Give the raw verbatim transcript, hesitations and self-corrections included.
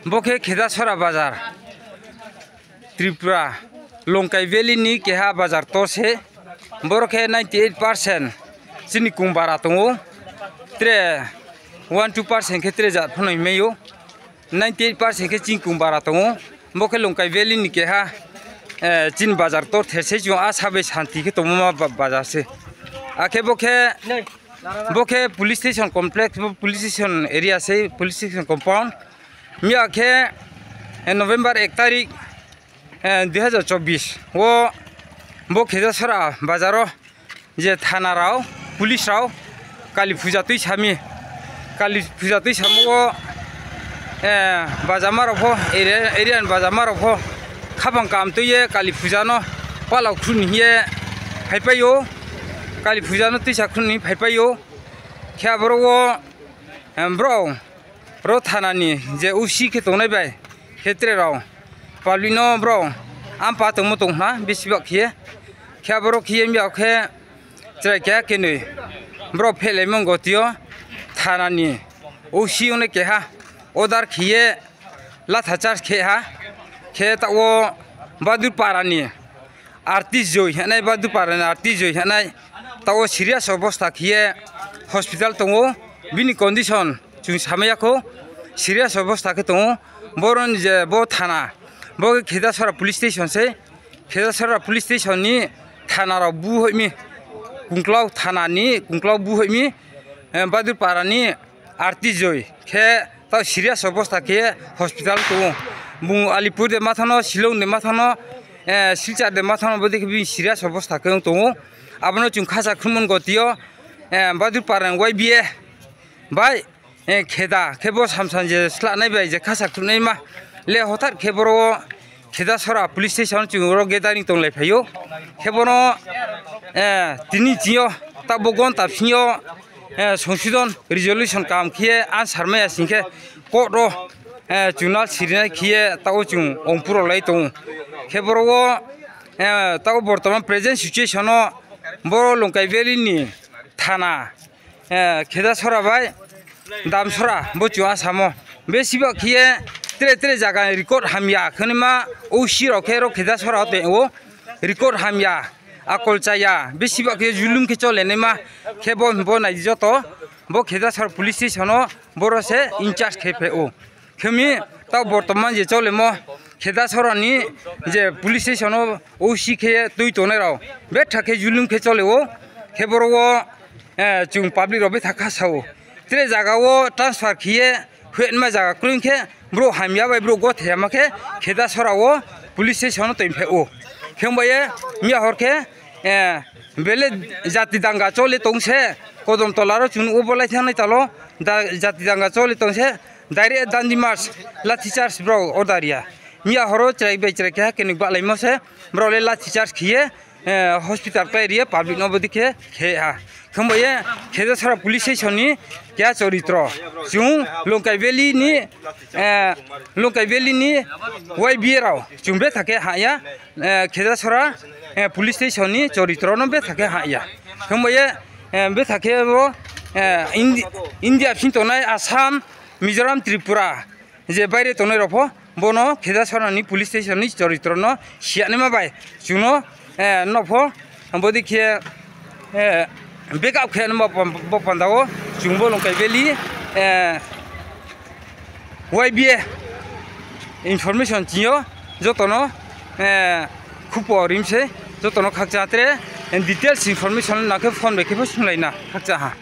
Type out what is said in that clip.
Bo khe Khedasora bazar, Tripura, Longkai Valley ni keha bazar ktor se. Boro khe ninety eight percent chini kong bara tong ou. Tre one two percent khe tre jat pho no hingmai ou. Ninety eight percent khe chini kong bara tong ou. Bo khe Longkai Valley ni keha, chini bazar ktor ther se, chung asa bai santi khe tongmo ma ba-, bazar se. Akhe bo khe, bo khe police station complex, bo police station area se, police station compound. Miya khe, November ek tarik, dui hazar chobbish wo bo Khedasora bazar wo je thana rao, police rao Kali puja tuisa mi. Kali puja tuisamo wo, bajama rao pho, area, area ni bajama rao pho khaphang kaham tui ye Kali puja no palao khruh ni hing ye phaipai ou. Kali puja no tuisa khruh ni phaipai ou. Khe aboro wo, brao, ro thana ni je OC khe tongnai bai khe tre rao public no brao ampa tongmo tong hna besi ba khe ye. Khe aboro khe ye miya khe chrai keha kenoi brao phehlaimo goti yo thana ni OC ongnai keha order khe ye latha charge khe ha. Khe taoh wo Badur para ni Artist Joy hinai, Badur para ni Artist Joy hinai, taoh wo serious obosta khe ye hospital tong ou. Bini condition chung samai ya khou, serious obosta khe tong ou. Boro ni je bo thana, bo khe Khedasora police station se. Khedasora police station ni thana rao bu hoih mi, kungklau thana ni kungklau bu hoih mi, Badur para ni Artist Joy khe taoh serious obosta khe hospital tong ou. Bung Alipur de ma thanng no, Shillong de ma thanng no, Silchar de ma thanng no, bodei khe bini serious obosta khe ong tong ou. Abo no chung khasa khruhmo goti yo, Badur para ni YBA bai, kheda khe bo samsam je slanai bai je khasa khruhnaima le hothat khe boro wo Khedasora police station chung ro gathering tonglai phai ou. Khe bo no, tini ching yo, taoh bo gonta bsing yo, songsudon resolution kaham khe ye answer mai ya sing khe court wo, chung nal sirinai khe ye taoh wo chung ongpurolai tong ou. Khe boro wo, taoh wo bortoman present situation wo boro Longkai Valley ni thana, Khedasora bai Damsora bo chung asamo. Besi ba khe ye tre tre zaga record hamya khe naima OC rao khe ro Khedasora wo tong ou. Record hamya, akol chaya, besi ba khe ye zulum khe cholenaima khe bo, bo nai di joto, bo Khedasora police station wo boro se in charge khe phai ou. Khe mi taoh bortoman je cholemo Khedasora ni je police station wo OC khe ye tui tongnai rao betha khe zulum khe chole ou. Khe boro wo, chung public rao betha kha sa ou. Tre zaga wo transfer khe ye hoih naima zaga kroi khe brouh hamya bai brouh gothe yama khe Khedasora wo police station wo toing phai ou. Khe ong bai ye miya hor khe, bele jati danga chole tong se, Kodom Tola ro chung nuh wo bo lai thanngnai talo, jati danga chole tong se, direct dandi march, lathi charge brao order ya. Miya hor wo chrai bai chrai keha kenoi bahlaimo se, brao le lathi charge khe ye, hospital klái ri ye public no bodei khe khe ha. Khe ong bai ye Khedasora police station ni keha choritro, chung Longkai Valley ni, Longkai Valley ni YBA rao chung betha khe hah ya, Khedasora police station ni choritro no betha khe hah ya. Khe ong bai ye, betha khe bo, Indi-, India bsing tongnai Assam, Mizoram, Tripura, je baire tongnai rao pho, bo no Khedasora ni police station ni choritro no siyanaima bai chung no, no pho, bodei khe, backup khe naima bo panda wo chung bo Longkai Valley, YBA information ching yo joto no, khupo rim se, joto no khakchang tre, details information nang khe phone bai khe pho sunglai na khakchang ha.